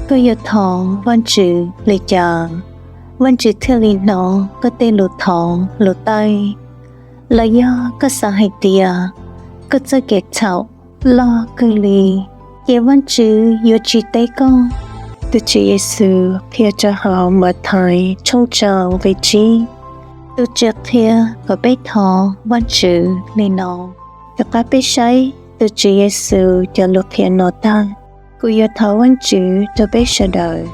Koj yuav thov Vajtswv li cas, Vajtswv thiaj li hnov koj tej lus thov lus taij? Los yog koj xav hais tias koj txoj kev txhaum loj kawg li, ces Vajtswv yuav tsis teb koj? Tus Tswv Yexus qhia rau hauv Mathais tshooj rau nqe tsib, tus Tswv qhia kom peb thov Vajtswv li no. Rov qab peb saib tus Tswv Yexus cov lus qhia no tag, kuv yuav thov Vajtswv rau peb sawv daws.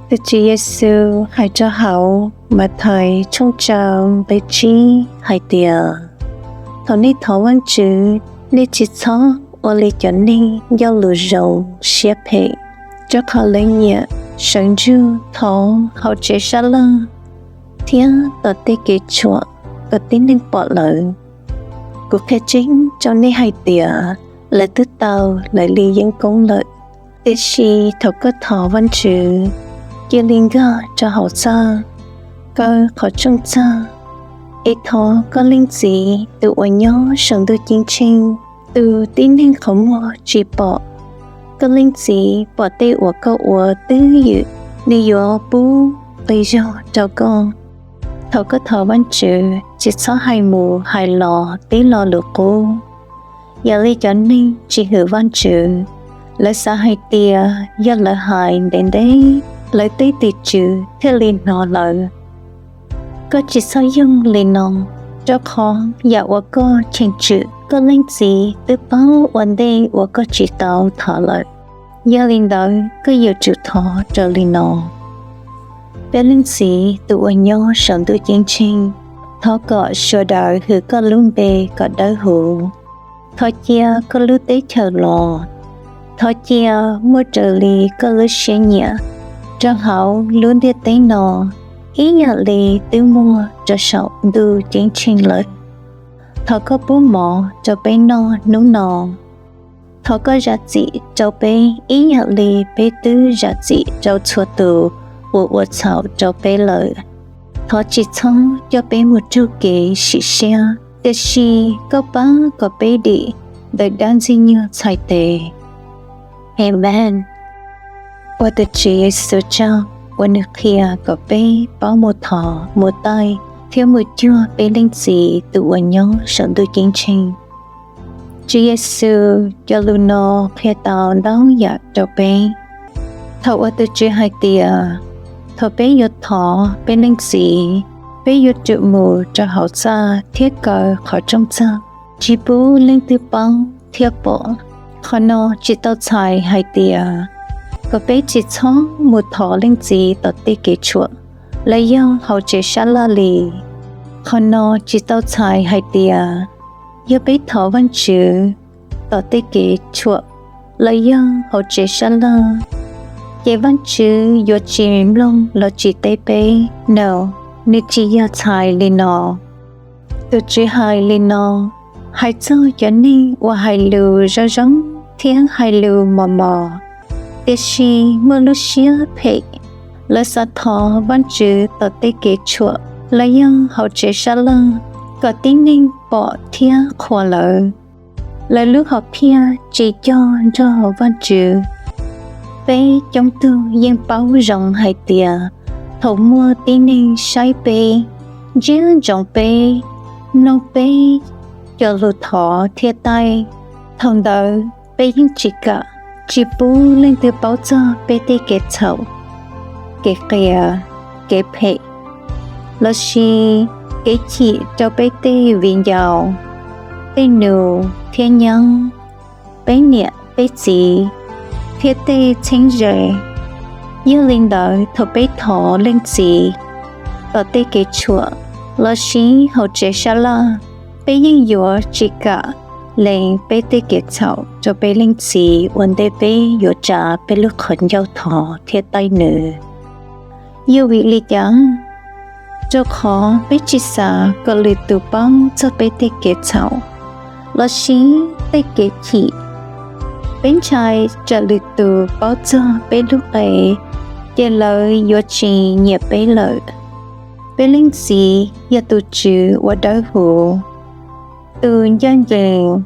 Tus Tswv Yexus hais rau hauv Mathais tshooj rau nqe tsib hais tias, thaum nej thov Vajtswv, nej tsis txhob ua li cov neeg ncauj lus zoo siab phem, rau qhov lawv nyiam sawv ntsug thov hauv tsev sab laj thiab tom tej kev tshuam kom tib neeg pom lawv. Kuv qhia tseeb rau nej hais tias, lawv twb tau lawv li yeeb koob lawm. Tiam sis thaum koj thov Vajtswv, cia li nkag rau hauv txaj, kaw qhov rooj txaj, es thov koj Leej Txiv tus uas nyob saum ntuj ceeb tsheej, tus tib neeg qhov muag tsis pom. Koj Leej Txiv pom tej uas koj ua twj ywm, nws yuav pub nqi zog rau koj. Thaum koj thov Vajtswv, tsis txhob hais mus hais los tib lo lus qub, yam li cov neeg tsis hwm Vajtswv. Lawv xav hais tias yog lawv hais ntev ntev, lawv tej tim tswv thiaj li hnov lawv. Koj tsis txhob yoog li no, rau qhov yam uas koj cheem tsum, koj Leej Txiv twb paub ua ntej uas koj tsis tau thov lawm. Yog li ntawd, koj yuav tsum thov raws li no: Peb Leej Txiv tus uas nyob saum ntuj ceeb tsheej, thov kom sawv daws hwm koj lub npe kom dawb huv. Thov cia koj lub teb chaws los. Thov cia muaj raws li koj lub siab nyiam rau hauv lub ntiaj teb no, ib yam li twb muaj rau saum ntuj ceeb tsheej lawm. Thov koj pub mov rau peb noj hnub no. Thov koj zam txim rau peb ib yam li peb twb zam txim rau txhua tus uas ua txhaum rau peb lawm. Thov tsis txhob coj peb mus raug kev sim siab, tiam sis koj pab kom peb dim ntawm dab Ntxwg nyoog txhais tes. Amees. Ua tus Tswv Yexus tsaug uas nws qhia kom peb paub mus thov, mus taij, thiab mus cuag peb Leej Txiv tus uas nyob saum ntuj ceeb tsheej. Tswv Yexus cov lus no qhia tau ntau yam rau peb. Thaum uas tus Tswv hais tias, thaum peb yuav thov peb Leej Txiv, peb yuav tsum mus rau hauv txaj thiab kaw qhov rooj txaj, tsis pub leej twg paub thiab pom. Qhov no tsis tau txhais hais tias kom peb tsis txhob mus thov Leej Txiv tom tej kev tshuam los yog hauv tsev sab laj li. Qhov no tsis tau txhais hais tias yog peb thov Vajtswv tom tej kev tshuam los yog hauv tsev sab laj, ces Vajtswv yuav tsis mloog los tsis teb peb. No, nws tsis yog txhais li no. Tus Tswv hais li no hais txog cov neeg uas hais lus zoo zoo thiab hais lus mos mos, tiam sis muaj lub siab phem. Lawv xav thov Vajtswv tom tej kev tshuam los yog hauv tsev sab laj kom tib neeg pom thiab qhuas lawv. Lawv lub hom phiaj tsis cog nrog Vajtswv. Peb coob tug yeej paub zoo hais tias thaum muaj tib neeg saib peb, ntsia ntsoov peb, mloog peb cov lus thov thiab taij, thaum ntawd peb yeej tsis kam, tsis pub leej twg paub txog peb tej kev txhaum, kev qias, kev phem, los sis kev chim rau peb tej viv ncaus, tej nus thiab nyaab, peb niam peb txiv, thiab tej txheeb ze. Yog li ntawd, thaum peb thov Leej Txiv tom tej kev tshuam los sis hauv tsev sab laj, peb yeej yuav tsis kam lees peb tej kev txhaum rau peb Leej Txiv ua ntej peb yuav tsa peb lub qhov ncauj thov thiab taij nws. Yog vim li cas? Rau qhov peb tsis xav kom lwm tus paub txog peb tej kev txhaum los sis tej kev chim. Peb ntshai tsam lwm tus paub txog peb lub qe, ces lawv yuav tsis nyiam peb lawm. Peb Leej Txiv yog tus Tswv uas dawb huv, tus ncaj ncees,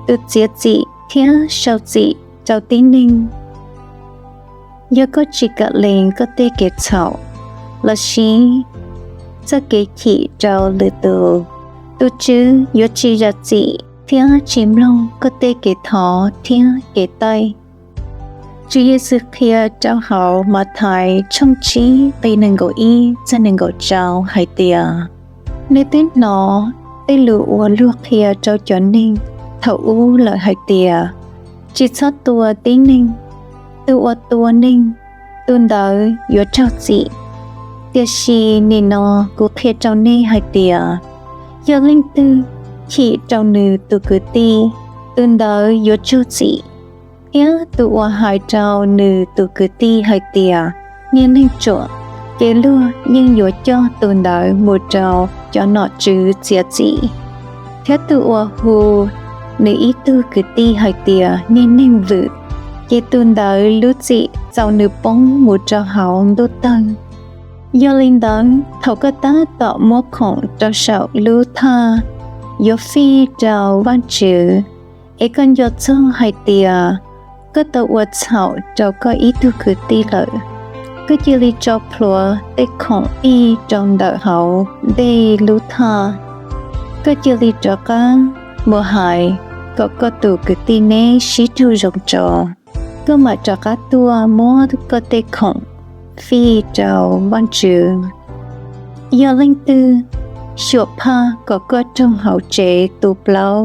tus txiav txim thiab sau txim rau tib neeg. Yog koj tsis kam lees koj tej kev txhaum lossis txoj kev chim rau lwm tus, tus Tswv yuav tsis zam txim thiab tsis mloog koj tej kev thov thiab kev taij. Tswv Yexus qhia rau hauv Mathais tshooj tsib nqi nees nkaum ib txog nees nkaum rau hais tias, nej twb hnov tej lus uas luag qhia rau cov neeg thaum ub lawm hais tias, tsis txhob tua tib neeg, tus uas tua neeg, tus ntawd yuav raug txim. Tiam sis nim no kuv qhia rau nej hais tias, yog leej twg chim rau nws tus kwv tij, tus ntawd yuav raug txim. Thiab tus uas hais rau nws tus kwv tij hais tias, niag neeg ruam, ces luag yeej yuav coj tus ntawd mus rau cov nom tswv txiav txim. Thiab tus uas hu nws ib tug kwv tij hais tias, niag neeg vwm, ces tus ntawd lub txim txaus nws poob mus rau hauv ntuj tawg. Yog li ntawd, thaum koj tab tom muab khoom rau saum lub thaj yuav fij rau Vajtswv, es koj nco txog hais tias koj tau ua txhaum rau koj ib tug kwv tij lawm, koj cia li tso plhuav tej khoom fij rau ntawm hauv ntej lub thaj. Koj cia li rov qab mus hais kom koj tus kwv tij neb sib raug zoo tso, koj mam rov qab tuaj muab koj tej khoom fij rau Vajtswv. Yog leej twg xyuam phaj kom koj raug hauv tsev tu plaub,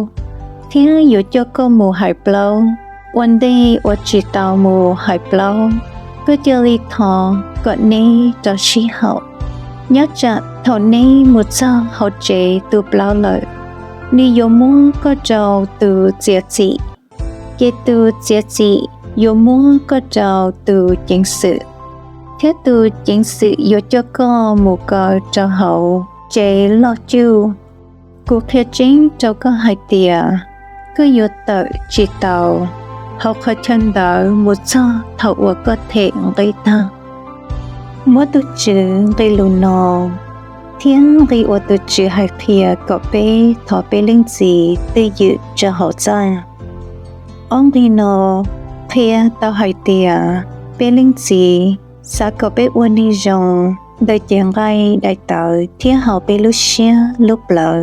thiab yuav coj koj mus hais plaub ua ntej uas tsis tau mus hais plaub, koj cia li thov kom neb rov sib haum. Nyob tsam thaum neb mus txog hauv tsev tu plaub lawm, nws yuav muab koj rau tus txiav txim, ces tus txiav txim yuav muab koj rau tus ceev xwm, thiab tus ceev xwm yuav coj koj mus kaw rau hauv tsev loj cuj. Kuv qhia tseeb rau koj hais tias, koj yuav tawm tsis tau hauv qhov chaw ntawd mus txog thaum uas koj them nqi tag. Muab tus Tswv nqe lus no thiab nqi uas tus Tswv hais qhia kom peb thov peb Leej Txiv twj ywm rau hauv txaj. Ob nqi no qhia tau hais tias peb Leej Txiv xav kom peb ua neeg zoo ntawm cev nqaij daim tawv thiab hauv peb lub siab lub plawv.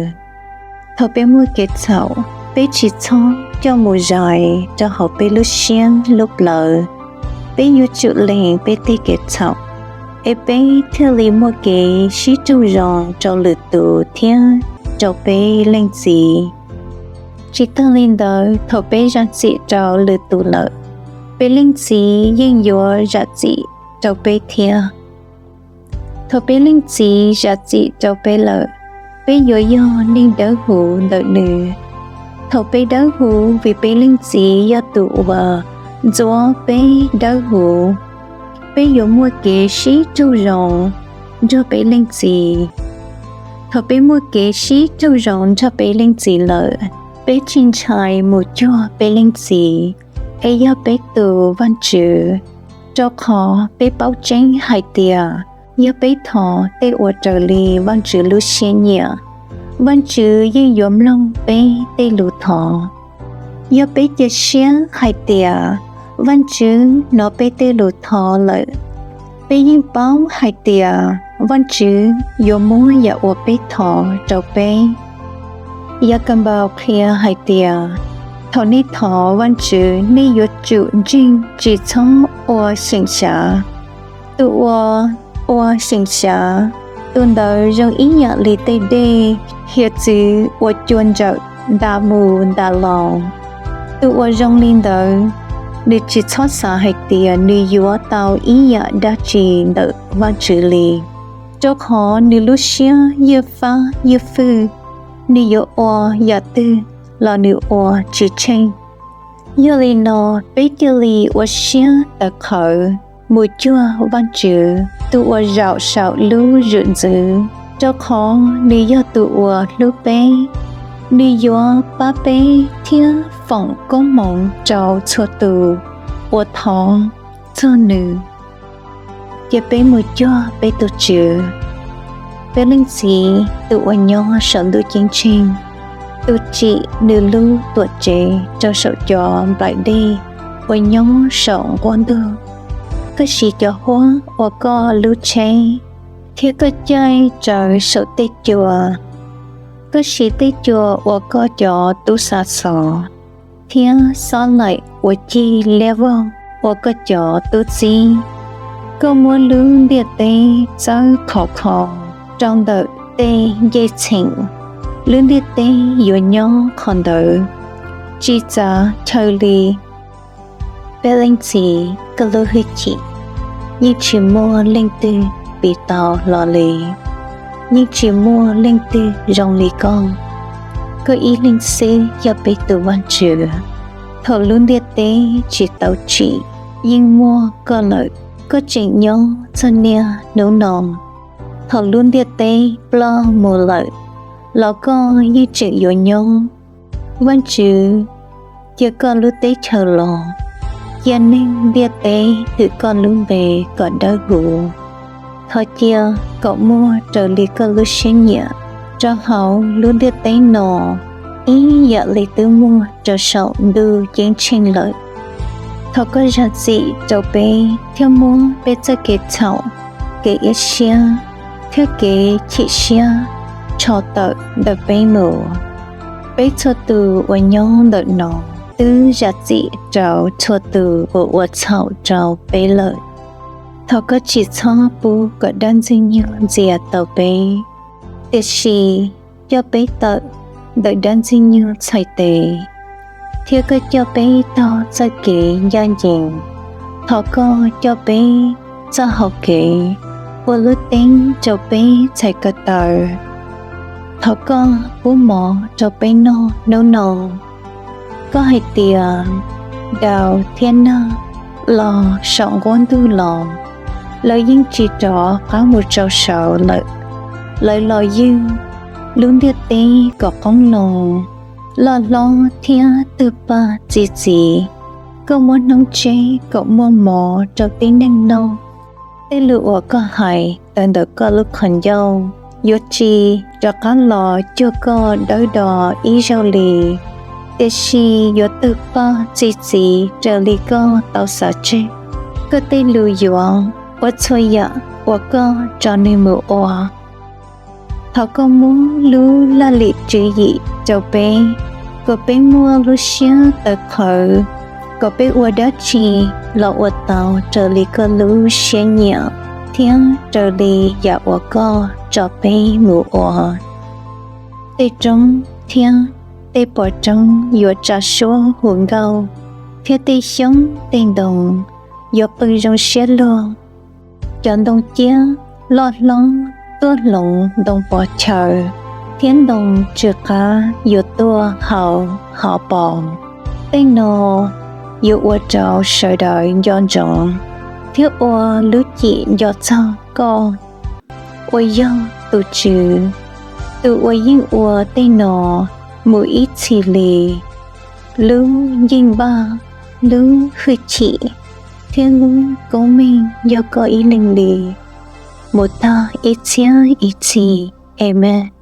Thaum peb muaj kev txhaum, peb tsis txhob coj mus zais rau hauv peb lub siab lub plawv. Peb yuav tsum lees peb tej kev txhaum, es peb thiaj li muaj kev sib raug zoo rau lwm tus thiab rau peb Leej Txiv. Tsis tag li ntawd, thaum peb zam txim rau lwm tus lawm, peb Leej Txiv yeej yuav zam txim rau peb thiab. Thaum peb Leej Txiv zam txim rau peb lawm, peb yuav yog neeg dawb huv ntawm Nws. Thaum peb dawb huv vim peb Leej Txiv yog tus uas ntxuav peb dawb huv, peb yuav muaj kev sib raug zoo nrog peb Leej Txiv. Thaum peb muaj kev sib raug zoo nrog peb Leej Txiv lawm, peb tsis ntshai mus cuag peb Leej Txiv, es yog peb tus Vajtswv, rau qhov peb paub tseeb hais tias yog peb thov tej uas raws li Vajtswv lub siab nyiam, Vajtswv yeej yuav mloog peb tej lus thov. Yog peb cia siab hais tias Vajtswv hnov peb tej lus thov lawm, peb yeej paub hais tias Vajtswv yuav muab yam uas peb thov rau peb. Yakaunpaus qhia hais tias, thaum nej thov Vajtswv, nej yuav tsum ntseeg, tsis txhob ua xyeem xyav. Tus uas ua xyeem xyav, tus ntawd zoo ib yam li tej dej hiav txwv uas cua ntsawm ntas mus ntas los. Tus uas zoo li ntawd, nws tsis txhob xav hais tias nws yuav tau ib yam dab tsi ntawm Vajtswv li, rau qhov nws lub siab ywj fab ywj fwj, nws yuav ua yam twg los nws ua tsis tsheej. Yog li no, peb cia li ua siab tawv qhawv mus cuag Vajtswv, tus uas zaum saum lub zwm ntxwv, rau qhov nws yog tus uas hlub peb. Nws yuav pab peb thiab foom koob hmoov rau txhua tus uas thov txog nws. Cia peb mus cuag peb tus Tswv. Peb Leej Txiv tus uas nyob saum ntuj ceeb tsheej, tus tsim nws lub tuam tsev rau saum cov nplaim dej uas nyob saum nqua ntuj. Koj siv cov huab ua koj lub tsheb, thiab koj caij rawv saum tej cua. Koj siv tej cua ua koj cov tub xa xov, thiab xob laim uas cig liab vog ua koj cov tub txib. Koj muab lub ntiaj teb txawb khov kho rau ntawm tej ncej txheem. Lub ntiaj teb yuav nyob qhov ntawd, tsis txav chaw li. Peb Leej Txiv, koj lub hwj chim yeej tsis muaj leej twg piv tau hlo li. Yeej tsis muaj leej twg zoo li koj. Koj ib leeg xwb yog peb tus Vajtswv. Thaum lub ntiaj teb tsis tau tsim, yeej muaj koj lawm. Koj tseem nyob txog niaj hnub no. Thaum lub ntiaj teb ploj mus lawm, los koj yeej tseem yuav nyob. Vajtswv, cia koj lub teb chaws los, cia neeg ntiaj teb hwm koj lub npe kom dawb huv. Thov cia kom muaj raws li koj lub siab nyiam rau hauv lub ntiaj teb no, ib yam li twb muaj rau saum ntuj ceeb tsheej lawm. Thov koj zam txim rau peb thiab muab peb txoj kev txhaum, kev iab siab, thiab kev chim siab tsho tawm ntawm peb mus. Peb txhua tus uas nyob ntawm no twb zam txim rau txhua tus uas ua txhaum rau peb lawm. Thov koj tsis txhob pub kom dab Ntxwg Nyoog ntxias tau peb, tiam sis coj peb tawm ntawm dab Ntxwg Nyoog txhais tes, thiab koj coj peb taug txoj kev ncaj ncees. Thov koj coj peb txoj hau kev ua lub teeb rau peb txhais ko taw. Thov koj pub mov rau peb noj hnub no. Koj hais tias, daus thiab nag los saum nquab ntug los, lawv yeej tsis rov qab mus rau saud lawm. Lawv los ywg lub ntiaj teb kom qoob loo, loj hlob thiab twg pag txi txiv. Koj muab hnub tseb kom muaj mov rau tib neeg noj. Tej lus uas koj hais tawm ntawm koj lub qhov ncauj yuav tsis rov qab los cuag koj dawb do ib zaug li, tiam sis yuav twg pag txi txiv raws li koj tau xav tseg. Koj tej lus yuav ua txhua yam uas koj tso nws mus ua. Thov koj muab lub laj lim tswv yim rau peb, kom peb muaj lub siab tawv qhawv, kom peb ua dab tsi los ua tau raws li koj lub siab nyiam thiab raws li yam uas koj tso peb mus ua. Tej roob thiab tej pos roob yuav tsa suab hu nkauj, thiab tej xyoob tej ntoo yuav qw zoo siab luag. Cov ntoo ciab loj hlob tuaj hloov ntoo pos chaw, thiab ntoo tsw qab yuav tuaj hau hauv pos. Tej no yuav ua rau sawv daws nco ntsoov thiab ua lub cim nco txog koj uas yog tus Tswv, tus uas yeej ua tej no mus ib txhis li. Lub nceej npaj, lub hwj chim, thiab lub koob meej yog koj ib leeg li, mus tag ib txhiab ib txhis. Amees.